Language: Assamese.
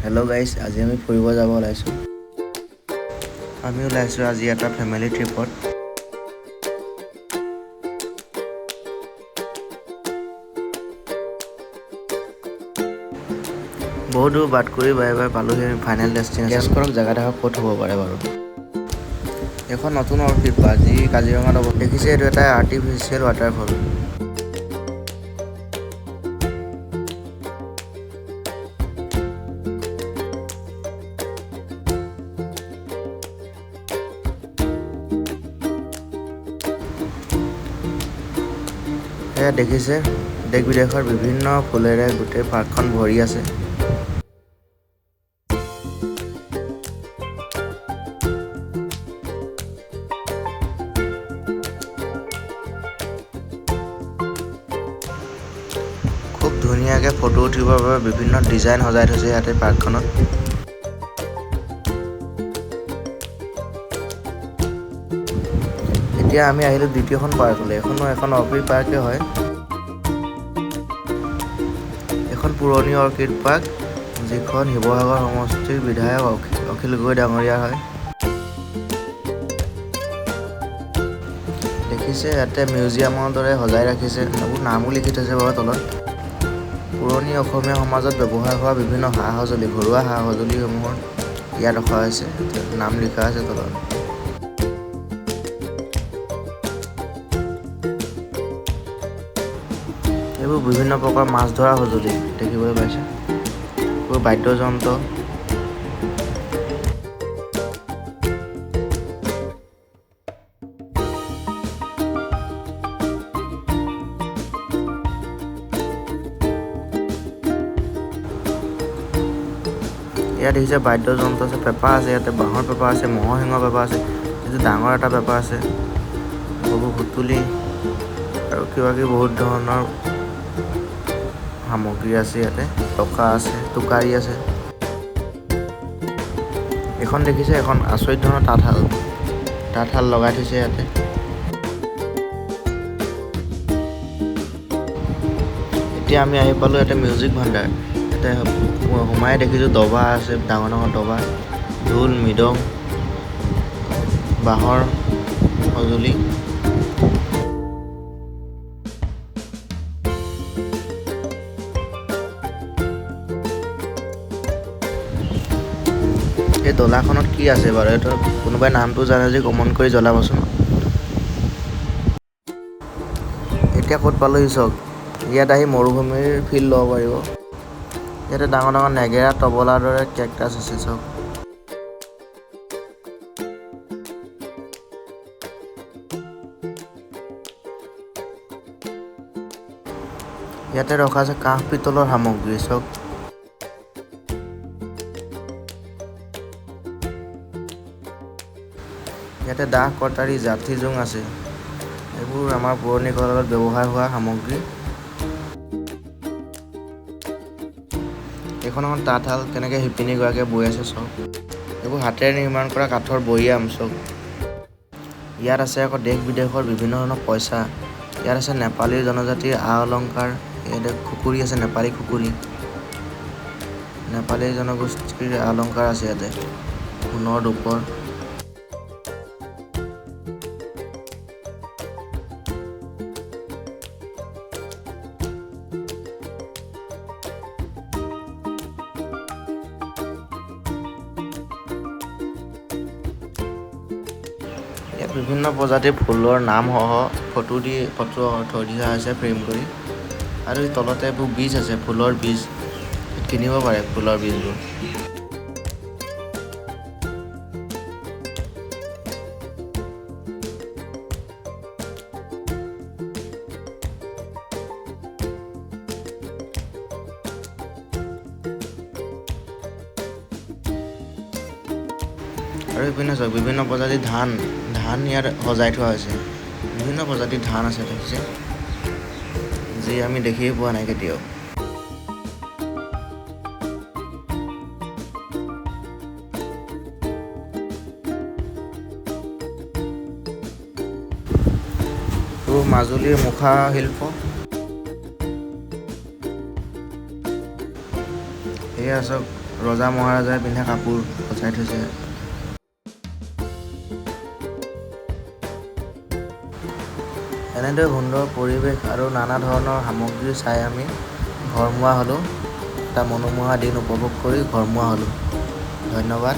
হেল্ল' গাইজ, আজি আমি ফুৰিব যাব ওলাইছোঁ। আমি ওলাইছোঁ আজি এটা ফেমিলি ট্ৰিপত। বহুত দূৰ বাট কৰি বাৰে বাৰে পালোহি আমি ফাইনেল ডেষ্টিনেশ্যন। গেছ কৰক জেগাডোখৰ ক'ত হ'ব পাৰে বাৰু। এখন নতুন অৰ্কিড পাৰ্ক, যি কাজিৰঙাত হ'ব। দেখিছে, এইটো এটা আৰ্টিফিচিয়েল ৱাটাৰফল। সেয়া দেখিছে, দেশ বিদেশৰ বিভিন্ন ফুলেৰে গোটেই পাৰ্কখন ভৰি আছে। খুব ধুনীয়াকৈ ফটো উঠিবৰ বাবে বিভিন্ন ডিজাইন সজাই থৈছে ইয়াতে পাৰ্কখনত। এতিয়া আমি আহিলোঁ দ্বিতীয়খন পাৰ্কলৈ। এইখনো এখন অৰ্কিড পাৰ্কে হয়। এখন পুৰণি অৰ্কিড পাৰ্ক, যিখন শিৱসাগৰ সমষ্টিৰ বিধায়ক অখিল গগৈ ডাঙৰীয়া হয়। দেখিছে, ইয়াতে মিউজিয়ামৰ দৰে সজাই ৰাখিছে। এইবোৰ নামো লিখি থৈছে বাৰু তলত। পুৰণি অসমীয়া সমাজত ব্যৱহাৰ হোৱা বিভিন্ন সা সঁজুলি, ঘৰুৱা সা সঁজুলিসমূহৰ ইয়াত ৰখা হৈছে, নাম লিখা আছে তলত। এইবোৰ বিভিন্ন প্ৰকাৰ মাছ ধৰা সঁজুলি দেখিবলৈ পাইছে। এইবোৰ বাদ্যযন্ত্ৰ। ইয়াত দেখিছে, বাদ্যযন্ত্ৰ আছে, পেঁপা আছে ইয়াতে, বাঁহৰ পেঁপা আছে, ম'হৰ শিঙৰ পেঁপা আছে, এইটো ডাঙৰ এটা পেঁপা আছে, এইবোৰ সুতুলি আৰু কিবা কিবি বহুত ধৰণৰ সামগ্ৰী আছে ইয়াতে। টকা আছে, টোকাৰি আছে। এইখন দেখিছে, এখন আচৰিত ধৰণৰ তাঁতশাল, তাঁতশাল লগাই থৈছে ইয়াতে। এতিয়া আমি আহি পালোঁ ইয়াতে মিউজিক ভাণ্ডাৰ। ইয়াতে সোমাই দেখিছোঁ দবা আছে, ডাঙৰ ডাঙৰ দবা, ঢোল, মৃদং, বাঁহৰ সঁজুলি। এই ডলাখনত কি আছে বাৰু, এইটো কোনোবাই নামটো জানে যদি কমেণ্ট কৰি জনাবচোন। এতিয়া ক'ত পালোহি চাওক। ইয়াত আহি মৰুভূমিৰ ফিল ল'ব পাৰিব। ইয়াতে ডাঙৰ ডাঙৰ নেগেৰা, তবলাৰ দৰে কেকটাছ আছে চাওক। ইয়াতে ৰখা আছে কাঁহ পিতলৰ সামগ্ৰী চাওক। ইয়াতে দা, কটাৰী, যাঠি, জোং আছে। এইবোৰ আমাৰ পুৰণি কালত ব্যৱহাৰ হোৱা সামগ্ৰী। এইখন এখন তাঁতশাল, কেনেকৈ শিপিনীগৰাকীয়ে বৈ আছে চাওক। এইবোৰ হাতেৰে নিৰ্মাণ কৰা কাঠৰ বৈয়াম চাওক। ইয়াত আছে আকৌ দেশ বিদেশৰ বিভিন্ন ধৰণৰ পইচা। ইয়াত আছে নেপালী জনজাতিৰ আ অলংকাৰ। ইয়াতে খুকুৰি আছে, নেপালী খুকুৰি, নেপালী জনগোষ্ঠীৰ অলংকাৰ আছে ইয়াতে, সোণৰ দুপৰ। ইয়াত বিভিন্ন প্ৰজাতিৰ ফুলৰ নামসহ ফটো দি ফটো থৈ দিয়া হৈছে ফ্ৰেম কৰি। আৰু তলতে এইবোৰ বীজ আছে, ফুলৰ বীজ কিনিব পাৰে, ফুলৰ বীজবোৰ। আৰু ইপিনে চাওক, বিভিন্ন প্ৰজাতিৰ ধান, ধান ইয়াত সজাই থোৱা হৈছে। বিভিন্ন প্ৰজাতিৰ ধান আছে দেখিছে, যি আমি দেখিয়ে পোৱা নাই কেতিয়াও। মাজুলীৰ মুখা শিল্প। এয়া চাওক, ৰজা মহাৰজাই পিন্ধা কাপোৰ সজাই থৈছে। এনেদৰে সুন্দৰ পৰিৱেশ আৰু নানা ধৰণৰ সামগ্ৰী চাই আমি ঘৰমুৱা হ'লোঁ। এটা মনোমোহা দিন উপভোগ কৰি ঘৰমুৱা হ'লোঁ। ধন্যবাদ।